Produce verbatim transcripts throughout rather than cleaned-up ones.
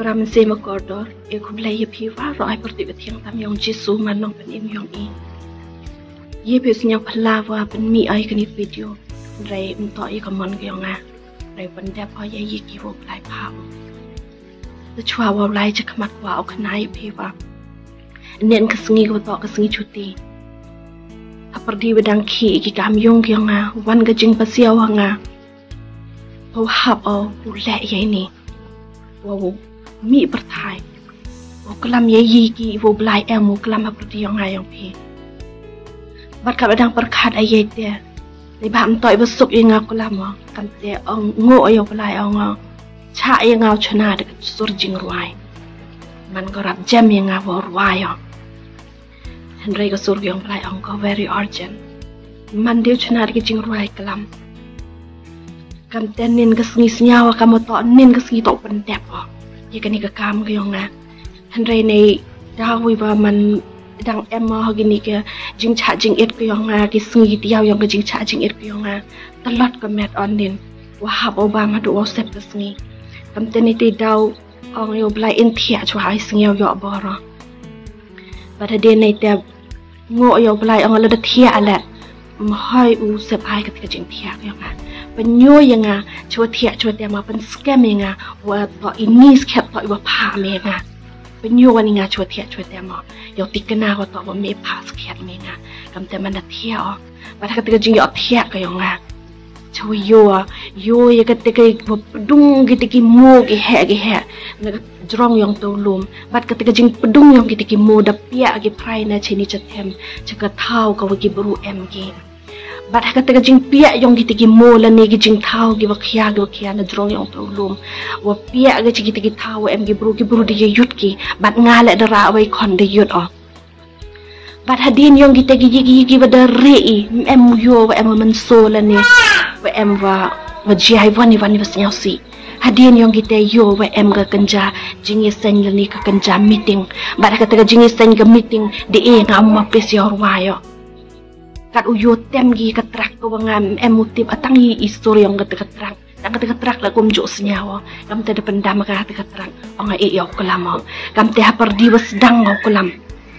Para mynsiem ba kordor, e khublei ïa phi waroh ai pyrthei ba thiang tam yong Jisu man nong pynim yong i. Ïa phi sngewphylla wa pynmih ai kani video. Rei mto ïa ka mon ka yong nga. Rei pyndep o ïa ïa ki wa blai pha. Te chwa wa blai cha khmat wa o khna ïa phi wa. Nen ka sngi ka wa to ka sngi chuti. Ha pyrdi wa dang khi ki kam yong ka yong nga, wan ka jingpasiaw ha nga. Wa hap o u leh ïa ini. Wa u mih pyrthai. Wa klam ïa i ki wa blai em wa klam ha pyrdi yong nga yong phi. Bad ka ba dang pyrkhat ïa i te. Ni ba mtoi ba suk ïa nga klam o. Kam te ong ngo ïa u blai ong o. Cha ïa nga u chna da ka sur jingrwai. Man ka rap jem ïa nga wa rwai o. Hynrei ka sur yong blai ong ko very urgent. Man dei u chna da ka jingrwai klam. Kam te nin ka sngi snyaw ka mo to nin ka sngi to pyndep o. Ïa kani ka kam ka yong nga. Hynrei nei da wi ba man dang em o ha kini ka jingcha jingit ka yong nga ki sngi ki tiaw yong ka jingcha jingit ka yong nga. Talot ka met on nin. Wa hap o ba ma du o sep ka sngi. Kam te ni te daw ong ïa u blai in thiah chwa ai sngi ïa u ïoh bor o. Bad hadien nei te ngo ïa u blai ong lada thiah leh. Mhoi u sep ai kata ka jingthiah ïa nga. Pynñiu ïa nga chwa thiah chwa te ma pynskhem ïa nga wa to ini skhet to iwa pha me nga. Pynñiu wa ni nga chwa thiah chwa te ma ïa u tikna wa to wa me pha skhet me nga. Kam te man da thiah o. Bad kata ka jingïoh thiah ka ïa nga. Chwa ïoh, ïoh ïa kata ka wa pdung kita ki mo ki heh ki heh. Na ka jrong yong to lum. Bad kata ka jingpdung yong kita ki mo da piah ki phrai na chini chathem. Cha ka thaw ka wa ki bru em ki. Bad ha kata ka jingpiah yong kita ki mo lane ki jingthaw ki wa khia ki wa khia na jrong yong to lum. Wa piah ka chi kita ki thaw wa em ki bru ki bru da ïa yut ki. Bad nga leh da ra wa i khon da yut o. Bad hadien yong kita ki ki ki wa da re i em ïoh wa em wa mynso lane. Wa em wa wa jiai wa ni wa ni wa snyaw si. Hadien yong kita ïoh wa em ka kynja jingïaseng lane ka kynja meeting. Bad ha kata ka jingïaseng ka meeting di e nga ma pis ïoh rwai o. Kat u ïoh tem ki ka trak ka wa nga em u tip atang i i sur yong kata ka trak. Tang kata ka trak la kum ju snyaw o. Kam te da pyndam ka kata ka trak. Ong a i ïoh klam o. Kam te ha pyrdi wa sdang o klam.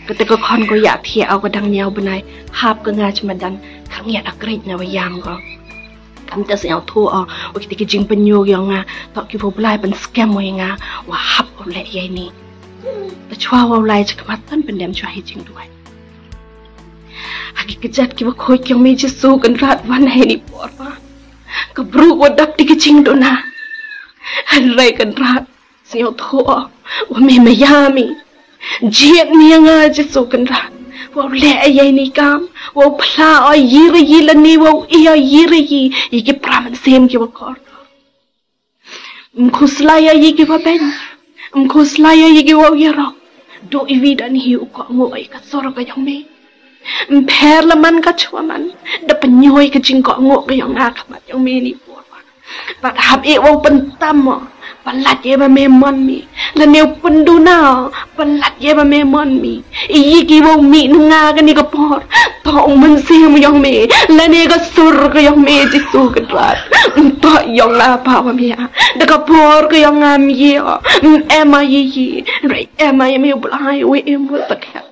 Kata ka khon ko ïa thiah o ka dang ñiaw bnai. Hap ka nga chmadan. Khyrngiat a krij na wa yam ko. Kam te snyaw thu o. Wa kita ki jingpynñiu yong nga. To ki wa blai pynskhem wa nga. Wa hap o leh ïa ini. Te chwa wa blai cha khmat tan pyndem chwa hi jingduwai. Ha ki kjat ki wa khoi ki yong me Jisu Kynrad wan ha ini por ba. Ka bru wa dap da ki jingduna. Hynrei Kynrad snyaw thu o. Wa me maya mi. Jied mi ïa nga Jisu Kynrad. Wa leh ïa ini kam. Wa phla o ïi re ïi lane wa ïa ïi re ïi. Ïa ki para mynsiem ki wa kor. Mkhuslai ïa ïi ki wa beiñ. Mkhuslai ïa ïi ki wa ïarok. Do iwi dan hi u ko ngo ïa ka sur ka yong me. Mpher la man ka chwa man. Da pynñiu ïa ka jingko ngo ka yong nga ka mat yong me ni por. Bad hap e wa u pyntam mo. Palat ïa ba me mon mi. Lane u pynduna. Palat ïa ba me mon mi. Ïa ki wa u mih na nga kani ka por. To u mynsiem yong me. Lane ka sur ka yong me Jisu Kynrad. To yong nga pa wa me. Da ka por ka yong nga me ïa. Em a ïa ïa. Rai em a ïa me u blai we em wa ta kha.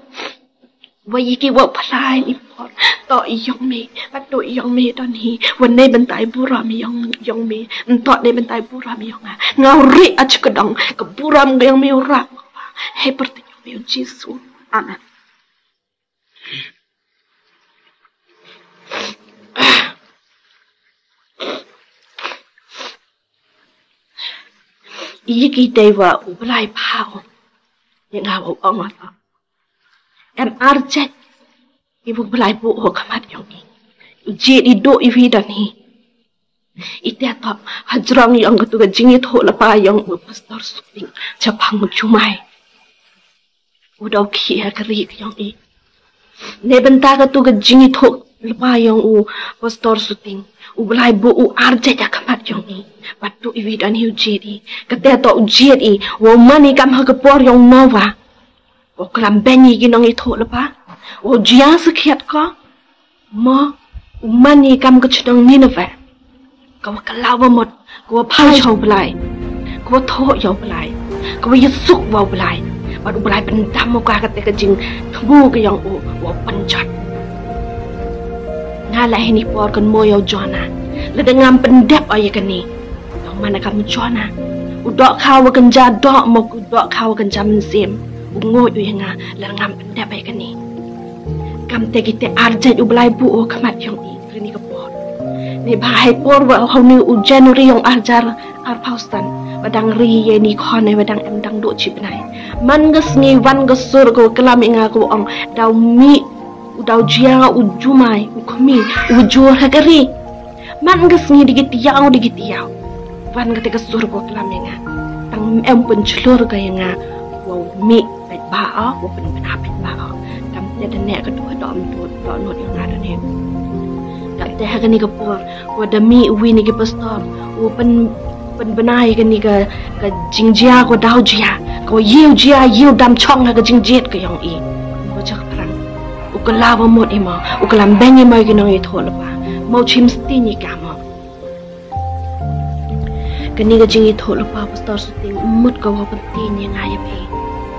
Wa ïa ki wa phlai ni por. To yong me. Ba to yong me don hi. Wa ne bentai buram yong yong me. To ne bentai buram yong nga. Nga ri ach ka dong. Ka buram ka yong me u rak. He pyrthei yong me u Jisu. Amen. Ïa ki dei wa u blai pha o. Ïa nga wa u ong wa. Em arjek. I wa u blai bu o ka mat yong i. Jied i do iwi dan hi. I te top hajrong yong katu ka jingïathuh lypa yong u pastor Suting chaphang jumai. U dau khia ka ri ka yong i. Ne bynta katu ka jingïathuh lypa yong u pastor Suting. U blai bu u arjek ha ka mat yong i. Bad tu iwi dan hi u jied i. Kate to u jied i. Wa u man i kam ha ka por yong Noah. Wa u klam beiñ i ki nongïathuh lypa. Wa u jia sakhiat ko. Mo, u man i kam ka chnong Nineveh. Ka wa ka lawa mut, ka wa phai sha u Blai. Ka wa thoh ïa u Blai. Ka wa ïasuk wa u Blai. Bad u Blai pyndam u ka kata ka jingthmu ka yong u wa u pynjot. Nga la hini por kan mo yow Jona. Lada ngam pyndep o ya kani. Yow mana kam Jona. U doh kha wa kynja doh mo u doh kha wa kynja mynsiem. U ngoj u ya nga lada ngam pyndep o ya kani. Kam te ki te arjat u Blai bu o khmat yong i. Kani ka por. Ni ba hai por wa hau ni u January yong arjar ar paustan. Wa dang ri ye ni khon wa dang em dang do chi bnai. Man ga sngi wan ga sur ko klam i nga ko ong. Daw mi u daw jia u jumai u khmi u jur ha ka ri. Man ga sngi digi tiaw digi tiaw. Wan ga te ka sur ko klam i nga. Tang em pun chlur ga i nga. Wa mi pet ba o wa pun bna pet ba o. Kam te da ne ka tu do am tu do no i nga do ne. Kam te ha kani ka por. Wa da mi wi ni ki pastor. Wa pun pun bna i kani ka ka jingjia ko daw jia. Ko yiu jia yiu dam chong ha ka jingjit ka yong i. Ko chak prang. U ka la wa mut i mo, u ka lam beng i mo i ki nong i tho lepa. Mo chim sti ni ka mo. Kani ka jing i tho lepa pastor suting mut ka wa pynti ni nga ya phi.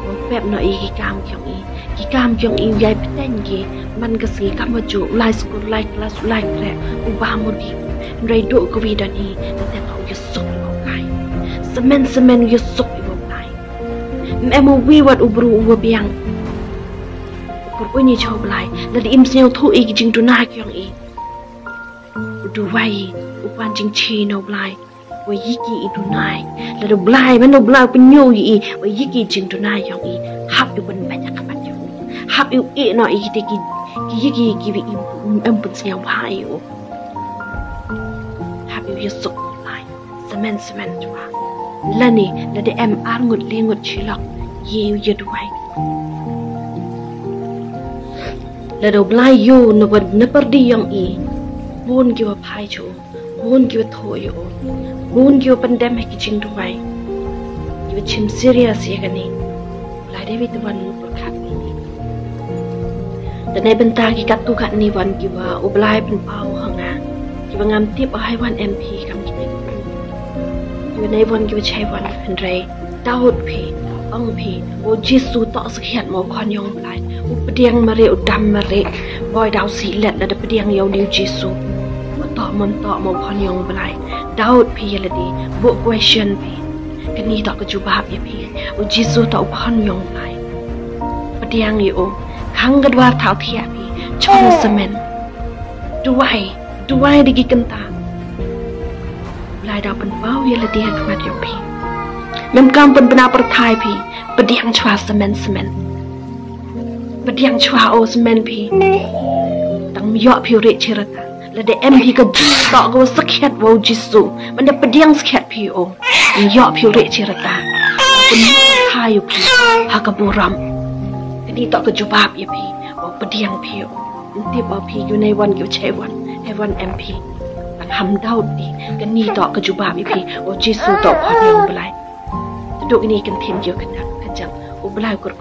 Wa pep no i ki kam kyong i. Ki kam kyong i yai pteng ki man ka sngi kam wa ju lai skur lai klas lai kre u ba mo di. Nrai do ka wi dan i na te ka u ya suk i wa lai. Semen semen u ya suk i wa lai. Em u wi wat u bru u wa biang. Kur u ni chau blai. Lada im sñiaw thu i ki jingduna kyong i. U duwai i u pan jingchi na u blai. Wa yiki i dunai. Lada u blai man u blai u pynñiaw i i wa yiki jingduna yong i. Hap i u pynbait a kamat yong i. Hap i u i no i ki te ki ki yiki ki wi i em pynsñiaw bha i u. Hap i u ya suk u blai. Semen semen chwa. Lani lada em ar ngut le ngut chilok. Ye u ya duwai. Lada u blai yu na wa na pyrdi yong i. Bun ki wa phai chu. Bun ki wa tho yu. Bun ki wa pyndem ha ki jingduwai. Ki wa chim serious ya kani. Blai dei wi te wan ngut wa khat ni. Te nei bynta ki kattu katni wan ki wa u blai pynpaw ha nga. Ki wa ngam tip o hai wan em phi kam ki. Ki wa nei wan ki wa chai wan hynrei. Daud phi, ong phi, u Jisu toh sakhiat mo khon yong blai. U pdiang mare u dam mare. Boi daw si let lada pdiang yow ni u Jisu. U toh mon toh mo khon yong blai. Daud phi ya ladi, bu question phi. Kani toh ka jubab ya phi. U Jisu toh u khon yong blai. Pdiang yow. Khang ka dwar thaw thiah phi. Chon semen. Duwai, duwai digi kynta. Blai daw pynpaw ya ladi ha khmat yong phi. Mem kam pynbna pyrthai phi. Pdiang chwa semen semen. Pdiang chwa o semen phi. Tang mi yoh phi u ri chirata. Lada em phi ka jing toh ka wa sakhiat wa u Jisu. Manda pdiang sakhiat phi o. Yoh phi u ri chirata. Pynpaw yu phi ha ka buram. Kani toh ka jubab ya phi. Wa pdiang phi o. Ntip o phi yu nei wan yu chai wan. Hai wan em phi. Tang ham daw di. Kani toh ka jubab ya phi. Wa Jisu toh khon yong blai. Tduk ini kan thim yu kata. Kajang. U blai kur